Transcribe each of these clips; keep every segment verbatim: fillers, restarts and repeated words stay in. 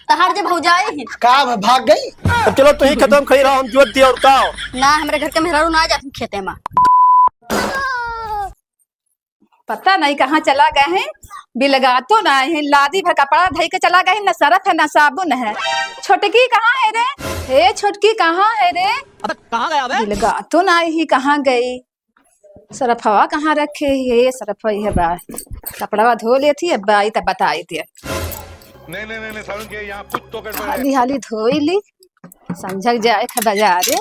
तहार जे भौजाई ही। का भ-, भाग गई? अब चलो, तू ही खतम खई रहा, हम जोत दिया और का हो? ना, हमरे घर के मेहरारू ना जात खेते मा। पता नहीं कहाँ चला गए हैं, बिलगातो ना है। लादी भर कपड़ा धई के चला गए हैं, न सरफ है न साबुन है। छोटकी कहाँ है रे? ए छोटकी कहाँ है रे? अबे कहाँ गया बे? बिलगातो ना ही, कहाँ गई? सरफवा कहाँ रखे है? ये सरफवा ये बा, कपड़वा धो लेती है, बाई तब बताई थी। नहीं, नहीं, नहीं, नहीं, सारुण के यहाँ कुछ तो गड़बड़ है। हाली हाली धोई ली, संझक जाए थे बाजारे।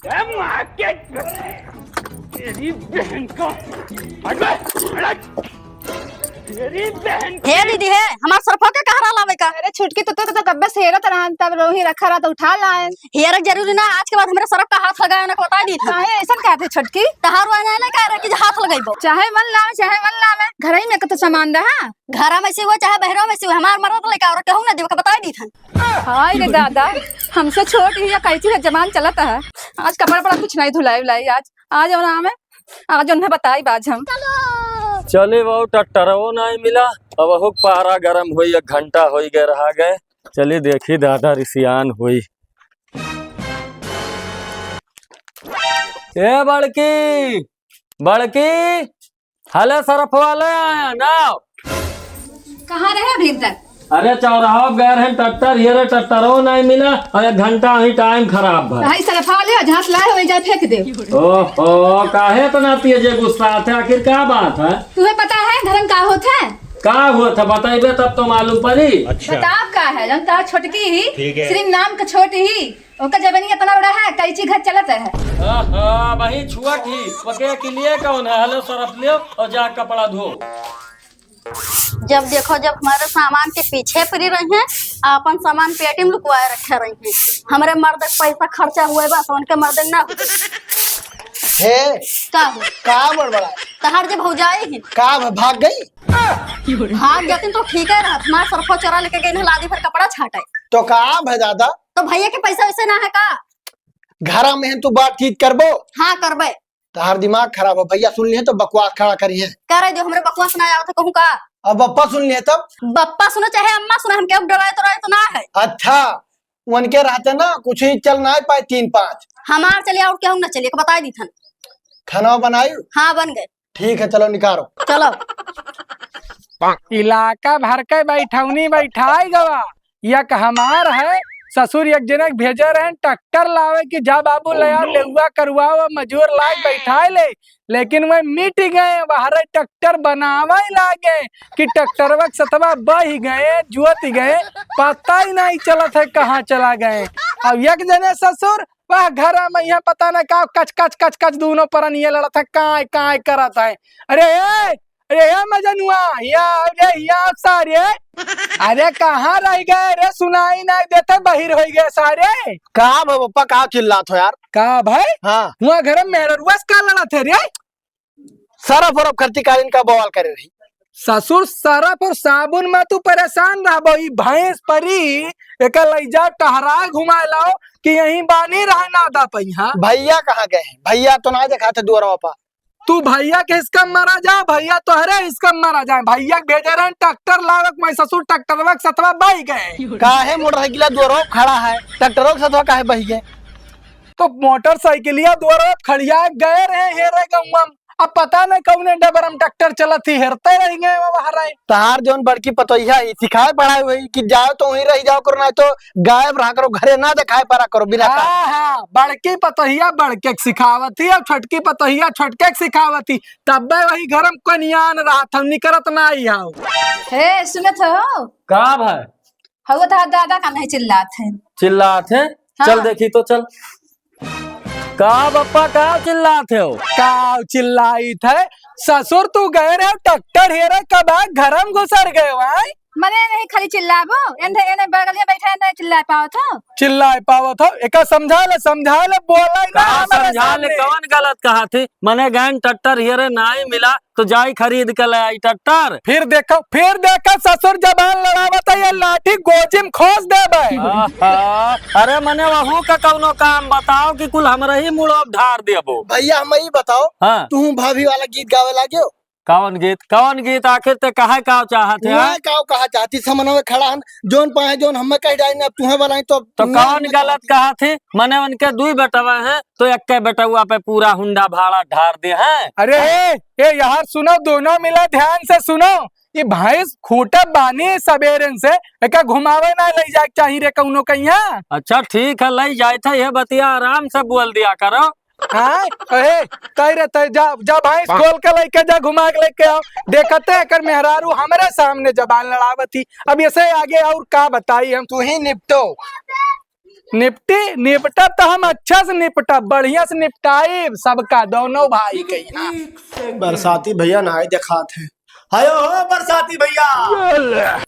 ए, माँ के, तेरी बहन को, हट बे, हट। तेरी बहन। हे दीदी, हे, हमार सरफो के कहाँ रहा लावे का? अरे छोटकी, तो, तो, तो कब्बे से हेरत रहन, तब रोही रखा रहा तो उठा लाए। हेरक जरूरी ना, आज के बाद हमरे सरफ का हाथ लगाए ना, बता दी था। काहे ऐसन कहते छोटकी? तहार वाला ना कह रहा कि हाथ लगाइबो। चाहे मन लावे, चाहे मन लावे, घर ही में तो सामान रहा। घरा में से हुआ, चाहे बहरा में से हुआ, हमार मरद लेके और कहूँ ना देवे के, बता दी था। हाय रे दादा, हमसे छोट ही या कैची का जमान चलत है। आज कपड़ा पड़ा कुछ नहीं धुलाई उलाई आज। आज और आमे, आज उन्हें बताई बाज हम। चले बाबू, ट्रैक्टरवो नहीं मिला। अब अहुक पारा गरम होई, एक घंटा होई गए रहा गए। चली देखी दादा रिसियान होई। ए बड़की, बड़की, हले सरफ वाले आया ना। कहाँ रहे अभी तक? अरे चौराहा पे गए रहे ट्रैक्टर, ये रे ट्रैक्टरो नहीं मिला और एक घंटा ही टाइम खराब भा। भाई सरफ वाले और झांस लाए हो जा फेंक दे। ओहो, काहे इतना तेज गुस्सा आते, आखिर का बात है? तुम्हें पता है घर में का होता है? का हुआ था बताइबे तब तो मालूम पड़ी। अच्छा। बताओ का है, जब तार छोटकी ही, ठीक है। सिर्फ नाम का छोटी ही, ओकर जवानी इतना बड़ा है, कैची घर चलत है। आहा, वही छुआ थी, ओके के लिए कौन है? हलो सरफ लियो और जा कपड़ा धो। जब देखो, जब हमारे सामान के पीछे पड़ी रही हैं, आपन सामान पेटी में लुकवाए रखे रही हैं। हमरे मर्द के पैसा खर्चा हुए बा, तो उनके मर्द के ना हुए। हे, का हो? का बड़बड़ा? तहार जे भौजाई है। का भ-, भाग गई? भाग जाती तो ठीक है रहत। हमार सरफो चोरा लेके गई ना, लादी भर कपड़ा छाटे। तो का भ दादा? तो भैया के पैसा वैसे ना है का? घरा में है, तू बातचीत करबो? हाँ, करबे। तहार दिमाग खराब हो, भैया सुन लिए तो बकवास खड़ा करी है। करे जो हमरे बकवास ना आवत है, कहूँ का? अब बप्पा सुन लिए तब? बप्पा सुनो चाहे अम्मा सुनो, हम केहू डराए तो रहे तो ना है। अच्छा, उनके रहते ना कुछ ही चल ना पाए तीन पाँच। हमार चलिए और केहू ना चलिए, बता दी थन। खाना बनाई? हाँ, बन गए। ठीक है, चलो निकालो। चलो। इलाका भर के बैठौनी बैठाई गवा। एक हमार है, ससुर एक जने के भेजे रहे ट्रैक्टर लावे कि जा बाबू ले आओ, लेउआ करुआओ, मजूर लाग बैठाए ले, लेकिन वह मिट गए, बाहर ट्रैक्टर बनावे लागे कि ट्रैक्टरवा के सतवा बह गए, जुअत गए, पता ही नहीं चलत है कहाँ चला गए। अब एक जने ससुर वह घरा में यहाँ पता न का कच कच कच कच दोनों परनिया लड़त है, काय काय करत है। अरे ए, अरे ए मजनुआ, या, अरे या सारे, अरे कहाँ रह गए रे? सुनाई नहीं देते, बहिर हो गए सारे। का भ-, पप्पा का चिल्लात हो यार? का भाई? हाँ। हुआ घर में मेहररुआ से का लड़त है रे? सरफ उरफ खर्ची कालीन का बवाल करे रही। ससुर सरफ और साबुन में तू परेशान रहबो, ई भैंस परी, एका लई जाओ टहरा घुमा लाओ कि यहीं बानी रहा ना दा पहिया। भैया कहाँ गए हैं? भैया तो ना देखाते दुआरवा पा। तू भैया के हिसका मरा जा, भैया तोहरे हिसका मरा जाए। भैया के भेजे रहन ट्रैक्टर लावक, मैं ससुर ट्रैक्टरवा के सतवा बह गए। काहे मोटरसाइकिल दुआरवा खड़ा है, ट्रैक्टरवा के सतवा काहे बह गए? तो मोटरसाइकिलिया दुआरवा खड़िया गए रहे हेरे गौवा में। अब पता नहीं कौने डबरम ट्रैक्टर चलत ही, हेरते रह गए वो बाहर आए। तहार जौन बड़की पतोहिया ही सिखाए पढ़ाए हुई कि जाओ तो वहीं रह जाओ करो, नहीं तो गायब रहा करो, घरे ना दिखाए पड़ा करो बिना काम। हाँ, हाँ, बड़की पतोहिया बड़के के सिखावत ही और छोटकी पतोहिया छोटके के सिखावत ही, तब्बे वही घर में कोनियान रहा था, निकरत ना ही आओ। हे, सुनत हो? का भाई? हवा था दादा का नहीं चिल्लात है। चिल्लात है? हाँ। चल देखी तो चल। का बप्पा, का चिल्लात है हो? का चिल्लाइत है? ससुर तू गए रहे ट्रैक्टर हेरे, कब आ घर में घुसर गए हो, आय? मने नहीं खाली चिल्लाबो, एने, एने बगलिया बैठा है, नहीं चिल्ला पावत हो। चिल्ला पावत हो, एका समझा ले, समझा ले, बोला ही ना का हमरे समझा ले, सामने। कौन गलत कहा थी? मने गैन ट्रैक्टर हियरे नाई मिला, तो जाई खरीद के ले आई ट्रैक्टर। फिर देखो, फिर देखो ससुर जबान लड़ावत है, ये लाठी गोजी में खोस देबे। आहा, अरे मने वहू का कौनो काम बताओ कि कुल हमरे ही मुड़ो ढार देबो। भैया हम ही बताओ, हाँ। तू भाभी वाला गीत गावे लाग्यो? कौन गीत, कौन गीत आखिर ते कहे का चाहत है, हाँ? का कहा चाहती समनवे खड़ा हन, जोन पाए जोन हमें कह डाइन, अब तुम्हें बनाई तो तो तुम्हें कौन हमें गलत कहा थी? मने उनके दुई बेटवा है, तो एक के बेटवा पे पूरा हुंडा भाड़ा ढार दे हैं। अरे ए, ए यार सुनो, दोनों मिला ध्यान से सुनो, ये भैंस खूटा बानी सबेरन से, एका घुमावे ना ले जाए के चाही रे कौनो कहिया। अच्छा ठीक है, ले जाए थे, ये बतिया आराम से बोल दिया करो। हाँ, ए, तय रे तय, जा, जा भैंस खोल के लेके जा, घुमा के लेके आओ। देखते एकर मेहरारू हमरे सामने जबान लड़ावत ही। अब ऐसे आगे और का बताई हम? तू ही निपटो। निपटी, निपटब तो हम अच्छा से निपटब, बढ़िया से निपटाइब सबका, दोनों भाई के यहाँ। बरसाती भैया नाई देखात है। हयो हो बरसाती भैया।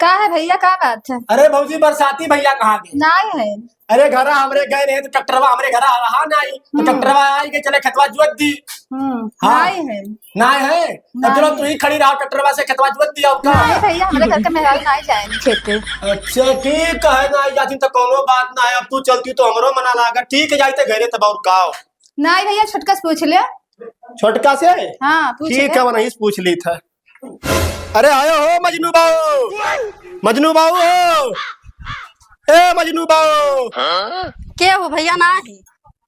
का है भैया, का बात है? अरे भौजी, बरसाती भैया कहाँ गए? नाई है। अरे घरा हमरे गए रहे तो ट्रैक्टरवा हमरे घरा रहा नाई, तो हम्म। ट्रैक्टरवा आई के चले खेतवा जोत दी। हम्म, हाँ। नाई है। नाई है? तब चलो नाई। तू ही खड़ी रहा, ट्रैक्टरवा से खेतवा जोत दिया का? नाई भैया, हमरे घर के मेहरारू नाई जाए खेते। अच्छा ठीक है, नाई जाती तो कौनो बात ना है, अब तू चलती तो हमरो मना लागा। ठीक है, जाते घरे तब और का हो? नाई भैया, छोटका से पूछ ले। छोटका से? हाँ, पूछ ठीक ले। है, वही से पूछ ली था। अरे आयो हो मजनू बाऊ, मजनू बाऊ हो, ए मजनू बाऊ। के हो भैया? ना है।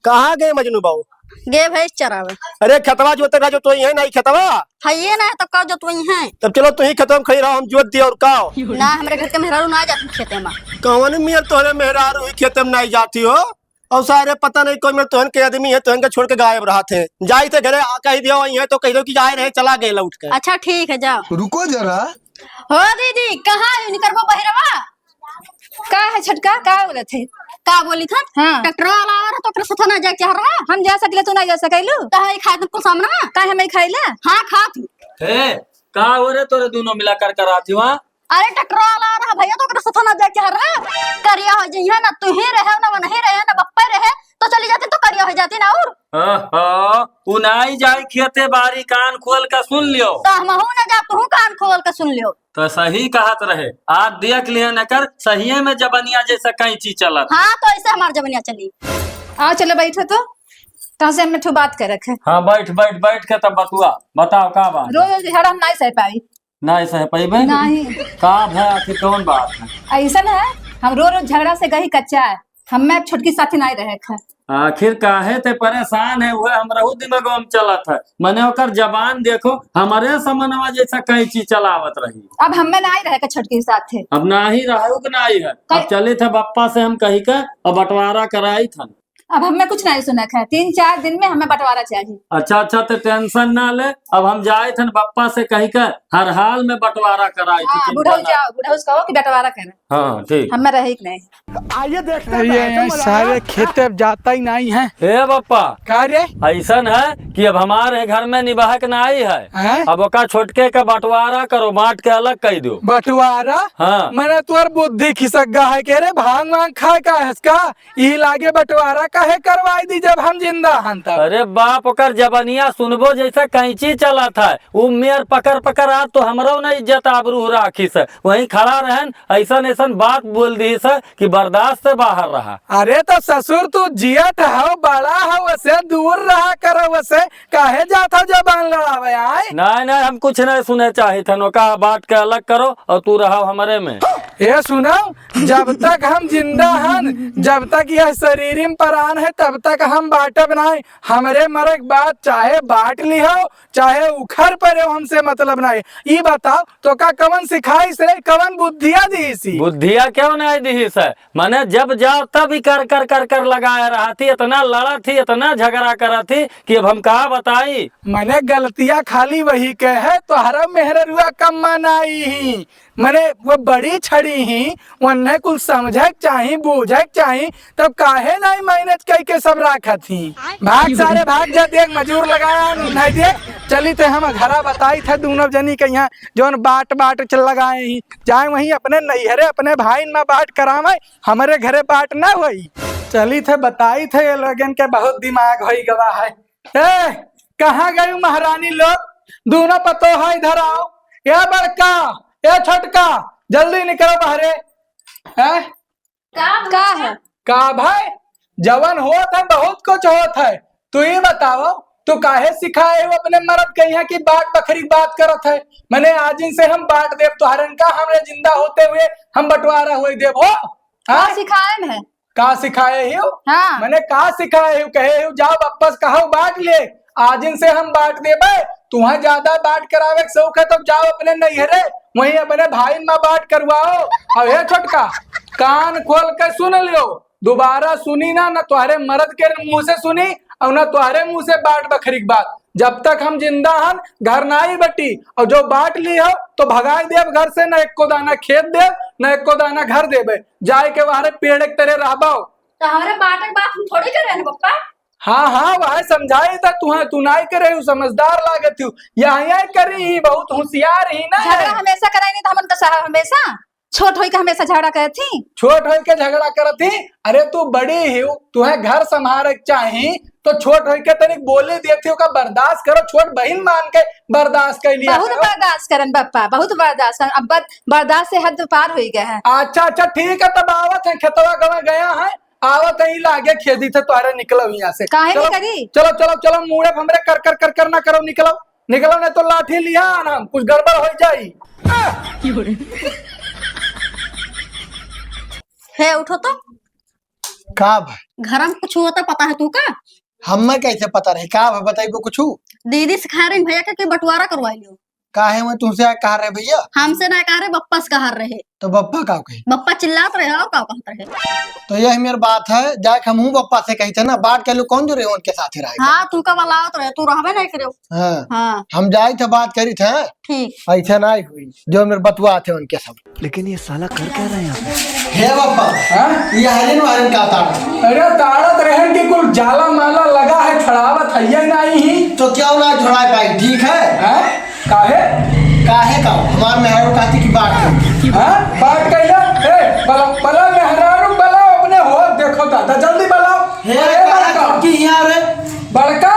कहाँ गए मजनू बाऊ? गए भैंस चरावे। अरे खेतवा जोते रहा जो तो ही है, नाई खेतवा। है ये ना है तो का जो तो ही है? तब चलो तू ही खेतवा में खड़ी रहो, हम जोत दिया और का हो? ना, हमरे घर के मेहरारू ना जाती खेते में। कौन मियर तोहरे मेहरारू ही खेते में नाई जाती हो? और सारे पता नहीं कौन में तोहन के आदमी है, तोहन के छोड़ के गायब रहत है। जाई थे घरे, आ, कह दियो वही है तो कह दो कि जाए रहे, चला गए लौट के। अच्छा ठीक है, जाओ। रुको जरा। हो दीदी, कहाँ है इनकर वो बहिरवा? का है छोटका, का बोलत है? का बोली था? हाँ। ट्रैक्टर वाला आ रहा तो ओकरे साथ ना जाए चाह रहा। हम जा सकले, तू ना जा सकैलू? तो है खाए तुमको सामने? का है मैं खाइला? हाँ, खा तू। ए, का हो रे तोरे दोनों मिला कर कराती वहाँ? अरे ट्रैक्टर वाला आ रहा भैया, तो ओकरे साथ ना जाए चाह रहा। करिया हो जइहे ना, तू ही रहे ना, वो नहीं रहे ना, बप्पे रहे, तो चली जाती तो करिया हो जाती ना। और आहा, उ नाई जाई खेते बारी, कान खोल के सुन लियो। तो हमहू ना जा, तू कान खोल के सुन लियो। तो सही कहत रहे, आज देख लिहे न कर, सहिये में जबनिया जैसा कैंची चलत। हाँ, तो ऐसे हमार जबनिया चली। आओ चलो बैठो तो, तुमसे हम ठो बात करे के है। हाँ बैठ बैठ बैठ के तब बतुआ, बताओ का बात है? रोज रोज झगड़ा हम नाई सह पाई। नाई सह पइबे? नाहीं। का भय आखिर कौन बात है? अइसन है, हम रोज रोज झगड़ा से गही कच्चा है, हमें छोटकी साथी नाई रहे के है। आखिर काहे ते परेशान है, उहे हमरहू दिमागवा में चलत है। मने ओकर जबान देखो, हमरे समनवा जैसा कैंची चलावत रही। अब हमें नाई रहे के छोटकी साथे। अब नाहीं रहू के नाहीं है। अब कै- चलित है बप्पा से हम कही के, अब बंटवारा कराइत हन। अब हमें कुछ नहीं सुने के है, तीन चार दिन में हमें बंटवारा चाहिए। अच्छा, अच्छा, तो tension ना ले, अब हम जाइत हन बप्पा से कही के हर हाल में बंटवारा कराई थी, हाँ, चिंता बुढ़ऊ ना। जाओ, बुढ़ऊ से कहो कि बंटवारा करे। हाँ, ठीक। हमें रहे के नहीं। आइए देखते हैं, ये कैसे मजा सारे आया। खेते अब जाता ही नहीं है। हे बप्पा, का रे? अइसन है कि अब हमारे घर में निबाहक नाहीं है। हैं? अब ओका छोटके का बंटवारा करो, बांट के अलग कइ दो। बंटवारा? हाँ। मने तोर बुद्धि खिसक गा है के रे, भांग वांग खाए का है इसका? ई लागे बंटवारा काहे करवाई दी जब हम जिंदा हन तब? अरे बाप, ओकर जबनिया सुनबो जैसे कैंची चलत है। उ मेर पकड़ पकड़ आ तो हमरो न इज्जत आबरू राखिस। वहीं खड़ा रहन, अइसन अइसन बात बोल दीस कि बर्दाश्त से बाहर रहा। अरे तो ससुर तू जियत हौ, बड़ा हौ, वसे दूर रहा करो, वसे काहे जात हौ जबान लड़ावे आए? नहीं, नहीं, हम कुछ नहीं सुने चाहित हन, ओका बांट के अलग करो और तू रहो हमरे में। ए सुनो, जब तक हम जिंदा हन, जब तक यह शरीर में प्राण है, तब तक हम बांटब नाहीं। हमरे मरे के बाद चाहे बांट लिहो, चाहे उखर परे, हमसे मतलब नाहीं। ई बताओ, तोका कवन सिखाइस रे, कवन बुद्धिया दीसी? बुद्धिया क्यों नाहीं दीसी? मने जब जाओ तब ही कर कर कर कर लगाए रहती, इतना लड़त ही, इतना झगड़ा करत ही कि अब हम का बताई। मने गलतिया खाली वही के है, तोहरा मेहररुआ कम मनाई ही। मने वो बड़ी छड़ी ही, उन्हें कुल समझे के चाही, बूझे के चाही, तब काहे नाहीं manage कई के सब राखत ही? भाग सारे भाग जा, देख मजूर लगाया नहीं देख। चली थे हम घरा बताई थे दूनों जनी के यहाँ जौन बाट बाट चल लगाए ही, जाए वहीं अपने नैहरे अपने भाईन मा बाट करावे, हमरे घरे बाट ना होई। चली थे बताई थे ये लोगन के बहुत दिमाग होई गवा है। ए, कहाँ गई महारानी लोग? दूनों पतोह इधर आओ। ए बड़का, ए छोटका, जल्दी निकलो बाहरे। हैं? का का है? का भाई, जवन होत है बहुत कुछ होत है। तू ही बताओ, तू काहे सिखाए हो अपने मर्द के यहाँ की बाट बखरी बात करत है? मने आजिन से हम बाट देब तुहरन का, हमरे जिंदा होते हुए हम बंटवारा होई देब हो। का हाँ? सिखाए में है? का सिखाए हो? हाँ। मने का सिखाए हो? कहे हो जाओ वापस कहो बाट ले, आजिन से हम बाट देबे। तुहा ज्यादा बाट करावे के शौक है तो जाओ अपने नैहरे, वहीं अपने भाई मा बाट करवाओ। अब हे छोटका, कान खोल के सुन लियो, दोबारा सुनी ना, ना तुहरे मर्द के मुंह से सुनी और ना तुहरे मुंह से बाट बखरी के बात। जब तक हम जिंदा हन, घर नाई बटी, और जो बाट ली हो तो भगाई देब घर से, ना एको दाना खेत देब, ना एको दाना घर देबे, जाए के वहरे पेड़ के तरे रहबो। तो हमरे बाटे के बात हम थोड़ी करे हैं पप्पा। हाँ हाँ, वह समझाई था तुहे, तू नाई करे हो, समझदार लागत हो। यहाँ यहाँ करी ही, बहुत होशियार ही ना झगड़ा है। हमेशा कराई नहीं तो हमन का सहा हमेशा छोट होई के हमेशा झगड़ा करत ही। छोट होई के झगड़ा करत ही? अरे तू बड़ी ही, तुहे घर संभारे के चाही तो छोट होई के तनिक बोली देती हो का, बर्दाश्त करो, छोट बहिन मान के बर्दाश्त कर लिया बहुत करो। बर्दाश्त करन पप्पा, बहुत बर्दाश्त करन। अब बर-, बर्दाश्त से हद पार होई गया है। अच्छा अच्छा ठीक है, तब आवत है, खेतवा गवा गया है, आवत ही लागे खेदी थे तोहरे, निकलो यहाँ से। काहे चलो, नहीं करी? चलो चलो चलो, मुड़े हमरे कर कर कर कर ना करो, निकलो निकलो, नहीं तो लाठी लिया ना, कुछ गड़बड़ हो जाई। हे उठो तो। का भा? घर में कुछ होता पता है तू का? हमें कैसे पता रहे? का भा बताइबो कुछ? दीदी से कहा रही भैया के कि बंटवारा करवा लियो। काहे मैं तुमसे कहा रहे भैया? हमसे ना कहा रहे, बप्पा से कहा रहे। तो बप्पा का कहे? बप्पा चिल्लात रहे और का कहत रहे? तो यही मेरी बात है, जाके हम हूँ बप्पा से कही थे ना, बात कर लो, कौन जो रहे उनके साथ ही रहेगा। हाँ, तू का बलावत रहे, तू रहबे नहीं करे। हाँ। हाँ। हम जाई थे, बात करी थे। ठीक। ऐसे नहीं हुई, जो मेरे बतुआ थे उनके सब। लेकिन ये साला कर क्या रहा है यहाँ पे? हे बप्पा, हाँ? ये हरिन वारिन का ताड़? अरे ताड़त रहन की कुल जाला माला लगा है, छड़ावत है ये नहीं ही। तो क्यों ना छुड़ा पाई, ठीक है? हाँ? काहे? काहे का? हमार मेहरारू कहती कि बात कर। हाँ? बात कर ले। ए, बला, बला मेहरारू बला अपने हो, देखो दादा, जल्दी बलाओ। हे, अरे कहाँ बड़का। की यहाँ रे? बड़का,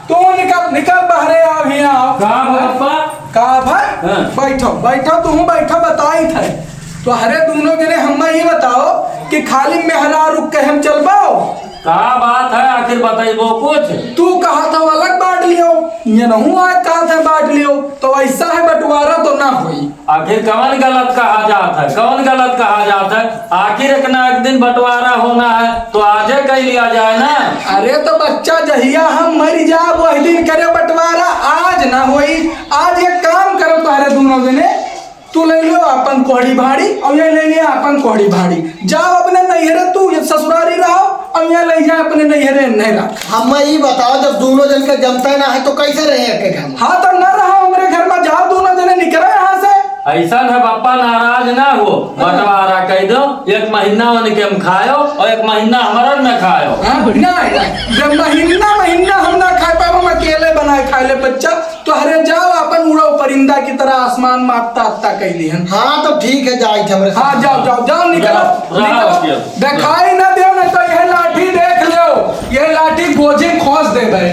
तू निकल, निकल बाहरे आओ, यहाँ आओ। का बप्पा? का भाई? हाँ। बैठो, बैठो, तू बैठो, बताई थे। तो अरे दोनों जने हम्मा ये बताओ कि खाली मेहरारू कहे हम चलबाओ? का बात है, आखिर बताइबो कुछ? तू कहा था वो अलग बांट लियो, ये नहू आज कहा था बांट लियो, तो ऐसा है बंटवारा तो ना होई। आखिर कौन गलत कहा जात है, कौन गलत कहा जात है? आखिर एक ना एक दिन बंटवारा होना है, तो आजे कह लिया जाए ना। अरे तो बच्चा, जहिया हम मर जाब, वही दिन करे बंटवारा, आज ना होई। आज एक काम करो, तुम्हारे दोनों जने तू ले लियो आपन कोहड़ी भाड़ी और ये ले लिया आपन कोहड़ी भाड़ी। जाओ अपने नैहरे, तू ये ससुरारी रहो और ये ले जाए अपने नैहरे, नहीं रख। हम्मा ई बताओ, जब दोनों जन के जमता ना है तो कैसे रहे एक घर में? हाँ तो ना रहो हमरे घर में, जाओ दोनों जने निकलो यहाँ से। ऐसा है बप्पा, नाराज ना हो, बंटवारा कह दो, एक महीना उनके हम खायो और एक महीना हमारा न खायो। हाँ? नहीं, जब महीना महीना हम ना खा पाए, हम अकेले बनाए खा ले बच्चा। तो अरे जाओ, अपन उड़ो परिंदा की तरह आसमान में आत्ता आत्ता कह लिहन। हाँ, तो ठीक है, जाई थे हमरे हाँ, साथ। जाओ, जाओ, जाओ, निकलो, रहो, रहो, निकलो। रहो। दिखाई ना दे, नहीं तो यह लाठी देख लो, यह लाठी गोजी खोस दे भाई।